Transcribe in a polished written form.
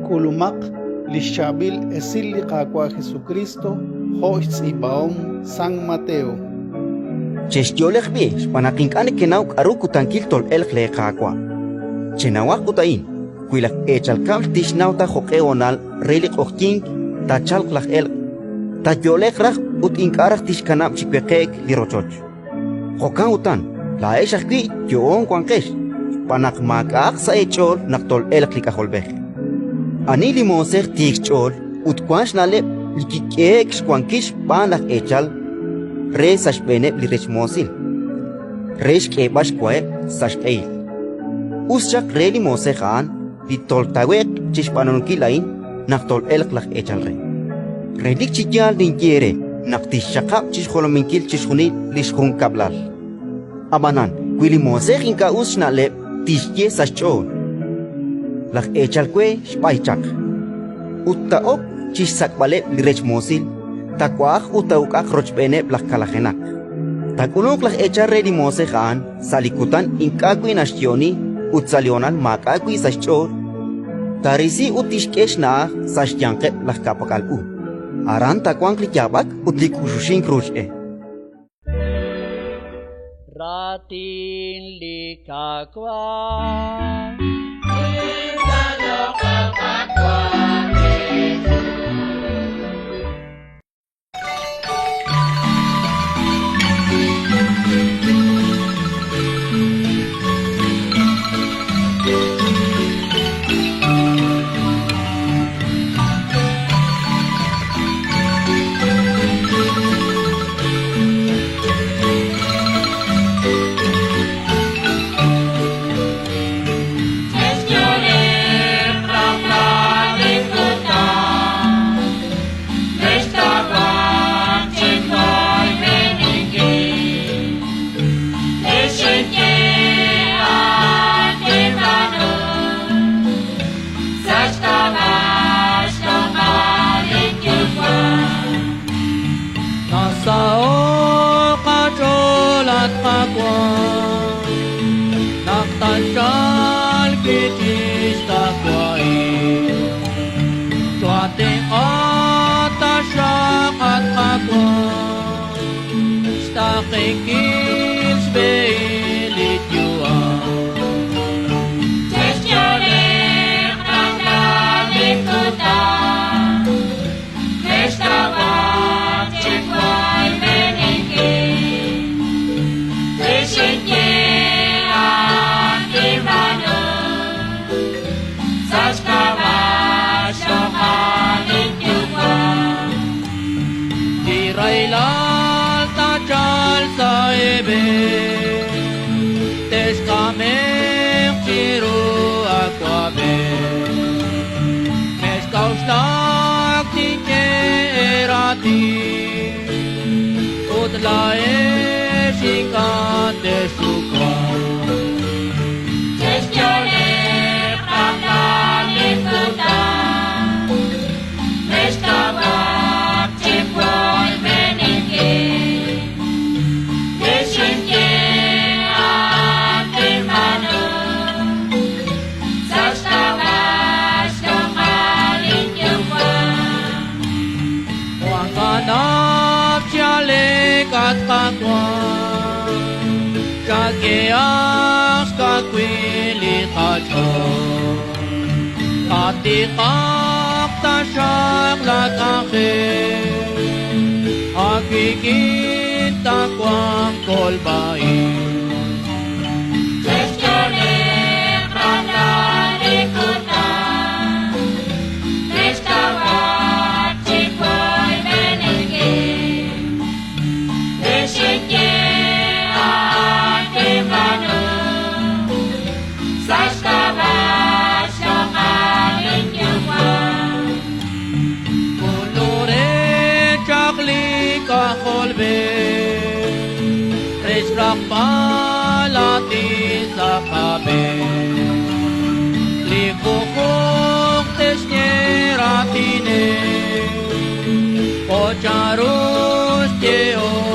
K'ulumaq li xChaab'il Esil li Qaawa' Jesukriist jo' xtz'iib'ahom San Mateo. Chexyo'leq b'i' xb'aan naq ink'a' nekenaw k'aru kutankil tol'elq leeQaawa'. Chenawaq ut a'in: wi laj eechal kab'l tixnaw ta jo'q'e honal re li q'oqyink taachalq laj elq', taayo'leq raj ut ink'a' raj tixkanab' chi weqe'k li rochoch. Jo'kan utan, laa'ex ajwi' yo'oon wanqex, xb'aan naq maak'a'aq sa' eech'ool naq tol'elq li K'ajolb'ej. Ani li moosej tiik xch'ool ut wank xna'leb' li kik'ehe'k xwankil xb'aan laj eechal re sa' xb'eeneb' li rech moosil, re xk'eeb'al xwaheb' sa' xq'ehil? Us xaq re li moosej a'an li toltawe'q chi xb'aanunkil a'in naq tol'elq laj eechal re. Relik chi yaal ninye eere naq tixxaqab' chi xjolominkil chixjunil li xjunkab'lal. Ab'anan wi li moosej ink'a' us xna'leb' tixye sa' xch'ool: «Laj eechal we xb'ay chaq», ut taa'ok chi xsak'b'aleb' li rech moosil, taawa'aq ut taa'uk'aq rochb'eeneb' laj kalajenaq. Taak'ulunq laj eechal re li moosej a'an sa' li kutan ink'a' wi' naxyo'oni ut sa' li honal maak'a' wi' sa' xch'ool, taarisi ut tixk'e xna'aj sa' xyanqeb' laj ka'pak'al u. Aran taawanq li yaab'ak ut li k'uxuxink ruuch e. Raatin li Qaawa'. Nasaho'k qach'ool, at Qaawa', naq tatchalq wi' chik xtaqwahil. Choohatenq'a taxaq, at Qaawa', xtaaqenkil xb'ehil li yu'am. Chexyo'leq rajlal li kutan, mextawak chi woyb'eninkil. Li xinye a'an tinb'aanu, sa' xk'ab'a' xloq'al linyuwa'. Li rahilal taachalq sa' eeb'een, texk'ame'q chiru awab'ej. Mexk'a'uxlak tinye eeraatin, ut laa'ex ink'a' texxuwaq. Chexyo'leq rajlal li kutan, mextawak chi woyb'eninkil. Li xinye a'an tinb'aanu, sa' xk'ab'a' xloq'al linyuwa'. Wankanab' chi aleek, at Qaawa', chak'ehaq xkawil li qach'ool. Qatiqaq taxaq laak'anjel, aawik'in taawanq kolb'a-ib'. Chexyo'leq rajlal li kutan, mextawak chi woyb'eninkil. Li xinye a'an tinb'aanu, sa' xk'ab'a' xloq'al linyuwa'. K'ulure chaq li K'ajolb'ej re xraqb'al aatin sa' qab'een. Li junjunq te'xye raatineb' jo' chanru xyehom.